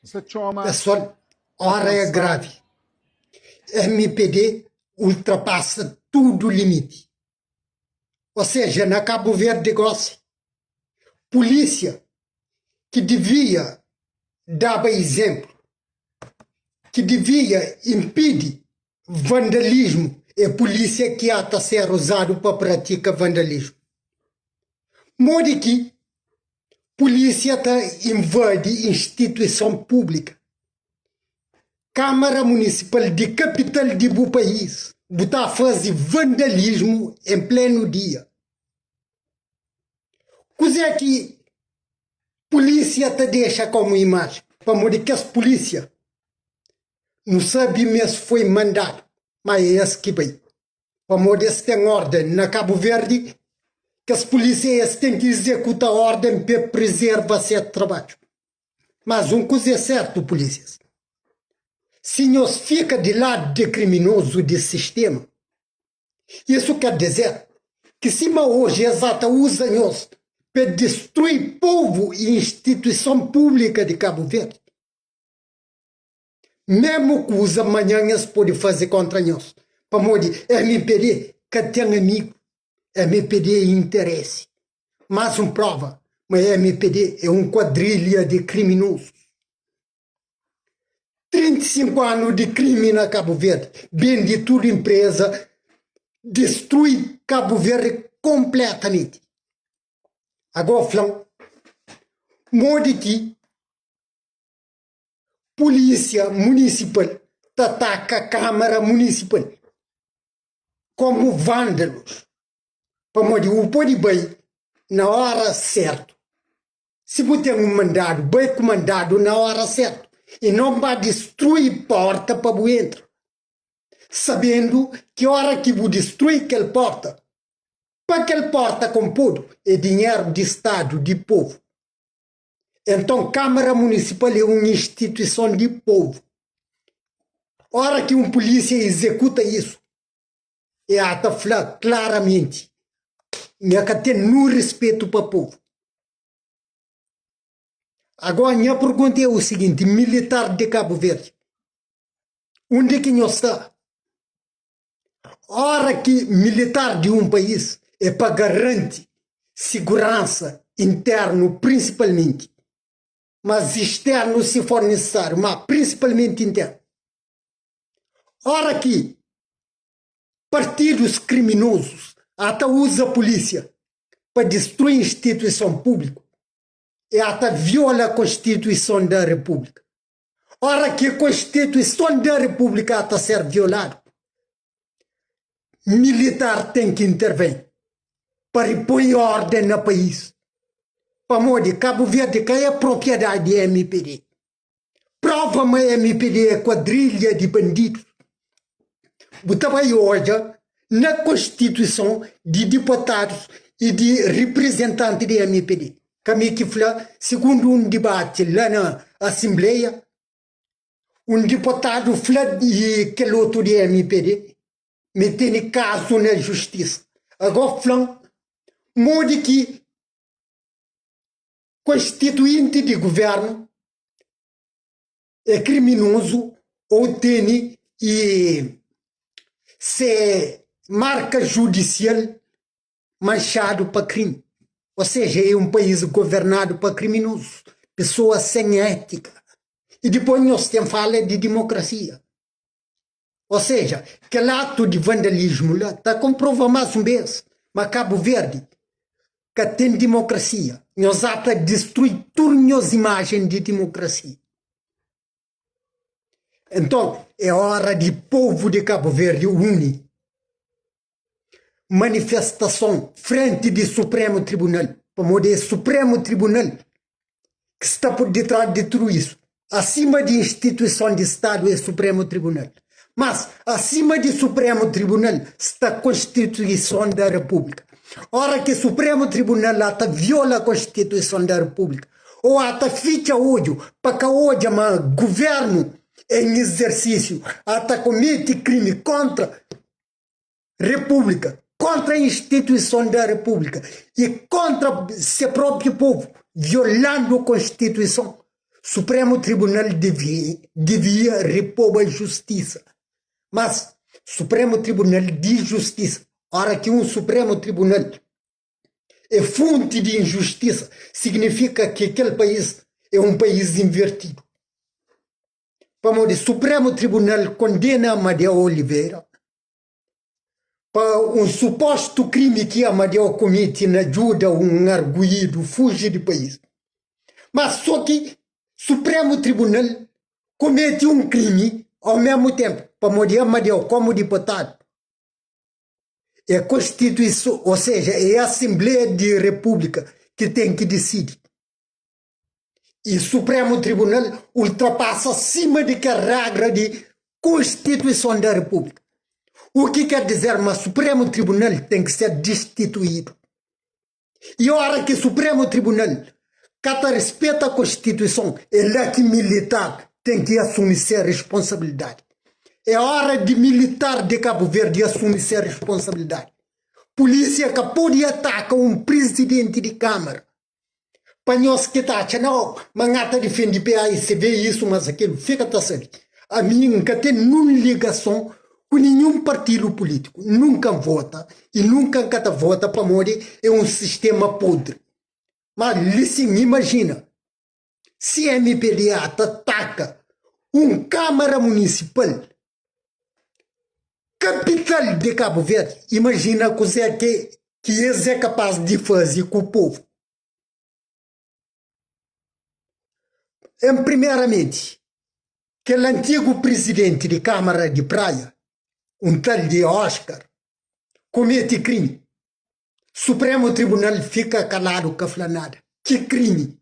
Pessoal, ora é gravi. MPD ultrapassa tudo limite. Ou seja, na Cabo Verde gosi, polícia que devia daba exemplo, que devia impedi vandalismo, é polícia que ata ser usado pa pratica vandalismo. Modi ki Pulísia ta invadi instituison públika, Kámara Munisipal di kapital di bu país. Bu ta faze vandalismu en plenu dia. Kuzê ki pulísia ta dexa komu imajen? Pamodi kes pulísia nu sabe ma es foi mandadu, má é es ki bai. Pamodi es ten orden na Kabu Verdi, kes pulisia es ten ki izekuta orden pe prezerva se trabadju. Mas un kuza é sertu, pulisias, si nhos fika di ladu di kriminozu di sistema, isu ker dizer ki sima oji es ata uza nhos pe distrui povu i instituison publika di Kabu Verdi, Memu kuza manhan es pode faze kontra nhos, pamodi mpd ka ten amigu, mpd é interesi. Más un prova ma mpd é un kuadrilha di kriminozus. 35 anu di krimi na Kabu Verdi, bende tudu inpreza, distrui Kabu Verdi konpletamenti. Agó fla-m modi ki Pulísia Munisipal ta ataka Kámara Munisipal komu vândalus pamodi bu pode bai na óra sértu. Si bu ten un mandadu, bai ku mandadu na óra sértu i non ba distrui pórta pa bu entra, sabendu ki óra ki bu distrui kel pórta, pa kel pórta konpodu é dinheru di Stadu, di povu. Enton Kámara Munisipal é un instituison di povu. Ora ki un pulísia izekuta isu, e ata fla klaramenti ma e ka ten nun rispetu pa povu. Agora nha pergunta é u siginti, militar di Kabu Verdi, undi ki nhos sta? Ora ki militar di un país é pa garanti siguransa internu prinsipalmenti, mas isternu si for nisisáriu, ma prinsipalmenti internu. Ora ki partidus kriminozus ata uza pulísia pa distrui instituison públiku e ata viola konstituison da Repúblika. Ora ki Konstituison da Repúblika ta ser violadu, militar ten ki interven pa ripoi orden na país, pamodi Kabu Verdi ka é propriedadi di mpd. Prova ma mpd é kuadrilha di bandidus, bu ta bai odja na Konstituison di diputadus i di riprizentanti di mpd. Ka mi ki fla, sigundu un dibati la na asinbleia, un diputadu fla di kel otu di mpd ma el tene kazu na justisa. Agó fla-m modi ki konstituinti di guvernu é kriminozu ou tene i se marka judisial manxadu pa krimi. Ou seja, é un país governadu pa kriminozus, pesoas sen étika. I dipôs nhos ten fala di dimokrasia. Ou seja, kel atu di vandalismu la ta konprova más un bês ma Kabu Verdi ka ten dimokrasia. Nhos ata distrui tudu nhos imajen di dimokrasia. Enton, é óra di povu di Kabu Verdi uni. Manifestason frenti di Supremu Tribunal, pamodi é Supremu Tribunal ki sta pur ditras di tudu isu. Asima di instituison di Stadu é Supremu Tribunal. Mas, asima di Supremu Tribunal sta Konstituison da Repúblika. Ora ki Supremu Tribunal ata viola Konstituison da Repúblika ô ata fitxa odju pa ka odja ma Guvernu en izersísiu ata komete krimi kontra Repúblika, kontra instituison da Repúblika i kontra se própi povu, violandu Konstituison. Supremu Tribunal divia ripoba justisa. Mas Supremu Tribunal di Justisa, ora ki un Supremu Tribunal é fonti di injustisa, signifika ki kel país é un país invertidu. Pamodi Supremu Tribunal kondena Amadeu Oliveira pa un supostu krimi ki Amadeu komiti na djuda un arguidu fuji di país. Mas so ki Supremu Tribunal kometi un krimi au mesmu tenpu, pamodi Amadeu komu diputadu é konstituison, ou seja, é Asenbleia di Repúblika ki ten ki disidi. I Supremu Tribunal ultrapasa sima di kel regra di Konstituison da Repúblika. U ki ker dizer ma Supremu Tribunal ten ki ser distituídu. I ora ki Supremu Tribunal ka ta rispeta Konstituison, é la ki militar ten ki asumi se responsabilidadi. É ora di militar di Kabu Verdi asumi se responsabilidadi. Pulísia ka pode ataka un prizidenti di Kámara. Pa nhos ki ta atxa nau ma N ta difende PAICV isu mas akilu, fika ta sabe, ami N ka ten nun ligason ku ninhun partidu pulítiku, nunka N vota i nunka N ka ta vota pamodi é un sistema podri. Ma li sin, imajina si MPLA ta ataka un Kámara Munisipal, kapital di Kabu Verdi, imajina kuzé ki es é kapás di faze ku povu. En primeramenti, kel antigu prizidenti di Kámara di Praia, un tal di Oscar, komete krimi. Supremu Tribunal fika kaladu ka fla nada. Ki krimi?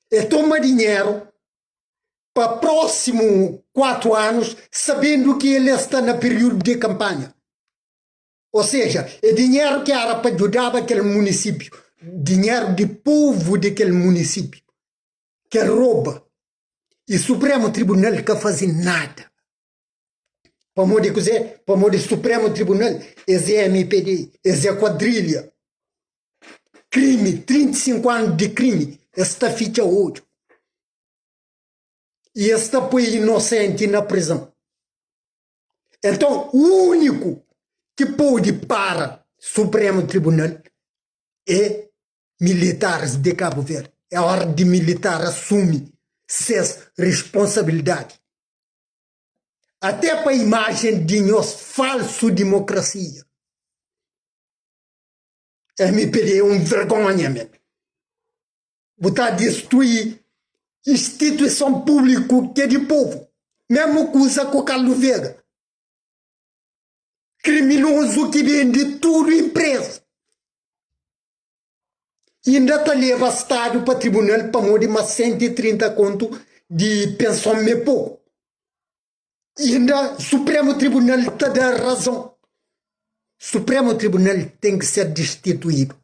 E toma dinheru pa prósimu 4 anus sabendu ki el sta na piriudu di kanpanha. Ou seja, é dinheru ki era pa djudaba kel munisípiu, dinheru di povu di kel munisípiu, ki el roba. I Supremu Tribunal ka faze nada. Pamodi kuzê? Pamodi Supremu Tribunal es é MPD, es é kuadrilha. Krimi, 35 anu di krimi, es ta fitxa odju. I es ta poi inosenti na prizon. Enton, úniku ki pode para Supremu Tribunal é militaris di Kabu Verdi. É ora di militar asumi ses responsabilidadi. Até pa imajen di nhos falsu dimokrasia. MPD é un vergonha men. Bu ta destrui instituison públiku ki é di povu. Mesmu kuza ku Carlos Vega. Kriminozu ki bende tudu inpreza. Inda ta leba stadu pa tribunal pamodi ma 130 kontu di penson me poku. Inda Supremu Tribunal ta da razon. Supremu Tribunal ten ki ser distituídu.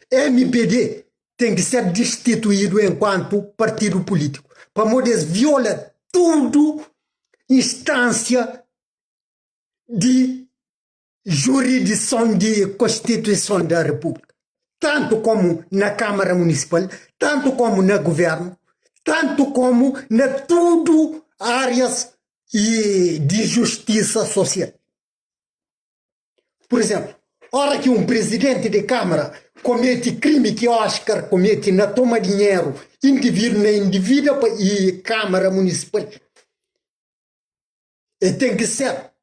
MPD ten ki ser distituídu enkuantu partidu pulítiku, pamodi es viola tudu instánsia di juridison di Konstituison da Repúblika, tantu komu na Kámara Munisipal, tantu komu na Guvernu, tantu komu na tudu árias di justisa sosial. Pur izénplu, óra ki un prizidenti di Kámara komete krimi ki Oscar komete na toma dinheru individu na individa pa i Kámara Munisipal, el ten ki ser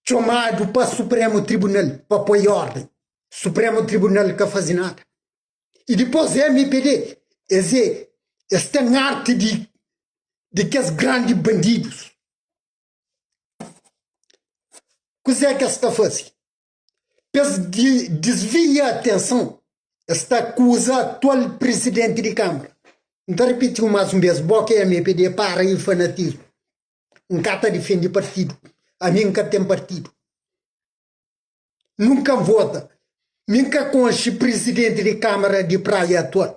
txomadu pa Supremu Tribunal pa poi orden. Supremu Tribunal ka faze nada. I dipôs MPD, es é es ten arti di di kes grandi bandidus. Kuzê ki es ta faze? Pa es disvia atenson, es ta akuza atual prizidenti di Kámara. N ta ripiti-u más un bês, bo ki é MPD, para di fanatismu. N ka ta difende partidu, ami N ka ten partidu. Nunka N vota, mi N ka konxe prizidenti di Kámara di Praia atual.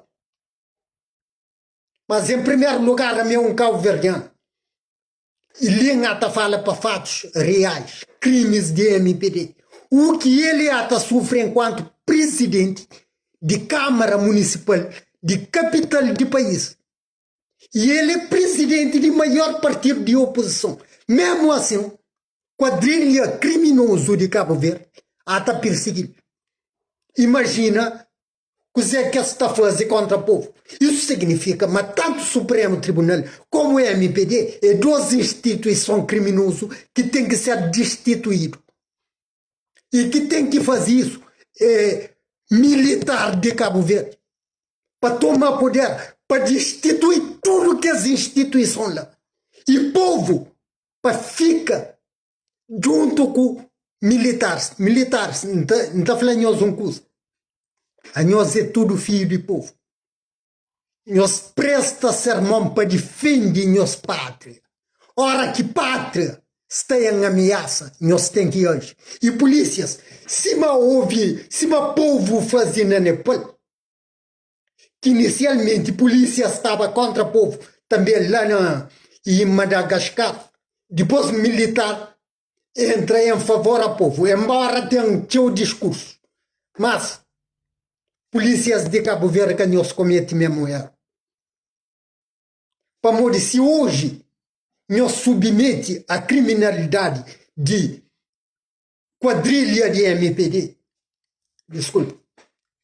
Mas, en primeru lugar, ami é un kauverdianu. I li N ata fala pa fatus reais, krimis di mpd, u ki el ata sufri enkuantu prizidenti di Kámara Munisipal. di kapital di país i el é prizidenti di maior partidu di opozison. Mésmu asin, kuadrilha kriminozu di Kabu Verdi ata pirsigi-l. Imajina kuzê ki es ta faze kóntra povu. Isu signifika ma tantu Supremu Tribunal komu MPD é dôs instituison kriminozu ki ten ki ser distituídu. I ki ten ki faze isu é militar di Kabu Verdi pa toma puder, pa distitui tudu kes instituison la i povu pa fika djuntu ku militaris. Militaris, N ta fla nhos un kuza, anhos é tudu fidju di povu. Nhos presta sermon pa difende nhos pátria. Ora ki pátria sta en amiasa, nhos ten ki aji. I pulísias, sima ovi, sima povu faze na Nepal, ki inisialmenti pulísia staba kóntra povu, tanbê la na i Madagaskar, dipôs militar entra en favor a povu, enbóra ten txeu diskursu. Mas, pulísias di Kabu Verdi ka nhos komete mésmu éru. Pamodi si oji nhos submete a kriminalidadi di kuadrilha di mpd, diskulpa,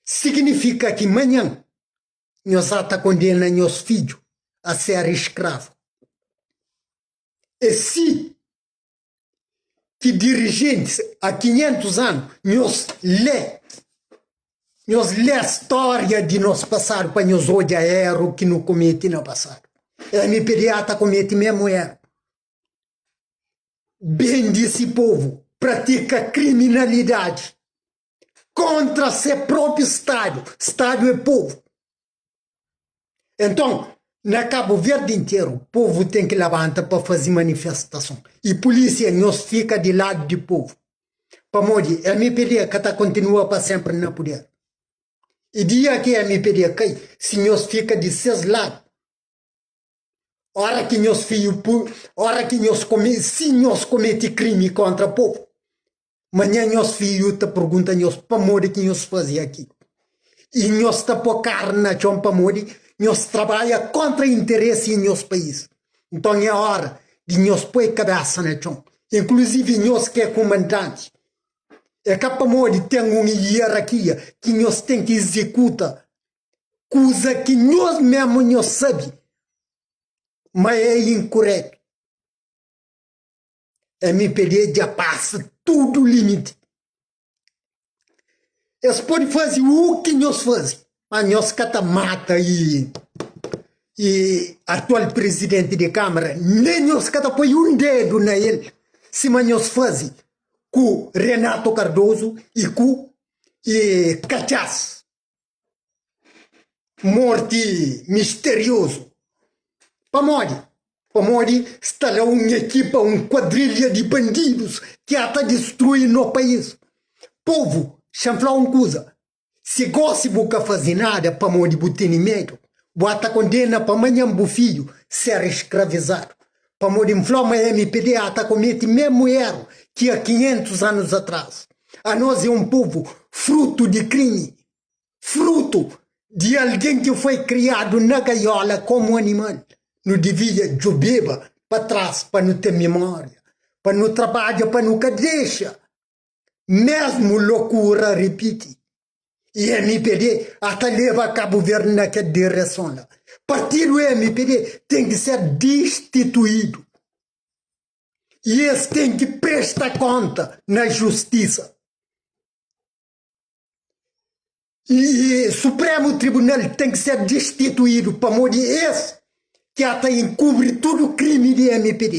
signifika ki manhan nhos ata kondena nhos fidju a ser iskravu. É si ki dirijentis a 500 anu nhos lé nhos lé stória di nos pasadu pa nhos odja eru ki nu kometi na pasadu. MPDA ta kometi mesmu eru. Bendi si povu, pratika kriminalidadi kontra se propi stadu. Stadu é povu. Enton, na Kabu Verdi interu, povu ten ki labanta pa faze manifestason. I pulisia, nhos fika di ladu di povu. Pamodi mpd ka ta kontinua pa senpri na puder. I dia ki mpd kai, si nhos fika di ses ladu, ora ki nhos fiju, ora ki nhos si nhos kometi krimi kontra povu, Manhan nhos fidju ta pergunta nhos pamodi ki nhos faze akilu. I nhos ta po karni na txon pamodi nhos trabadja kontra interesi di nhos país. Nton é ora di nhos poi kabesa na txon, inkluzivi nhos ki é kumandanti. É ka pamodi ten un ierakia ki nhos ten ki izekuta kuza ki nhos mésmu nhos sabe ma é inkuretu. Mpd dja pasa tudu limiti. Es pode faze u ki nhos faze, ma nhos ka ta mata i i atual prizidenti di Kamara, nen nhos ka ta poi un dedu na el, sima nhos faze ku Renato Cardoso i ku i Katxas. Morti misteriozu. Pamodi? Pamodi sta la un ekipa, un kuadrilha di bandidus ki ata distrui no país. Povu, xa-m fla un kuza, si gosi bu ka faze nada pamodi bu tene medu, bu ata kondena pa manhan bu fidju ser skravizadu. Pamodi N fla ma mpd ata komete mesmu eru ki a 500 anus atras. Anos é un povu frutu di krimi, frutu di algen ki foi kriadu na gaiola komu animal. Nu divia djobeba pa tras pa nu ten mimoria, pa nu trabadja pa nu ka dexa mesmu lokura ripiti. I mpd ata leba Kabu Verdi na kel direson la. Partidu mpd ten ki ser distituidu i es ten ki presta konta na justisa. I Supremu Tribunal ten ki ser distituidu pamodi es ki ata enkubri tudu krimi di mpd.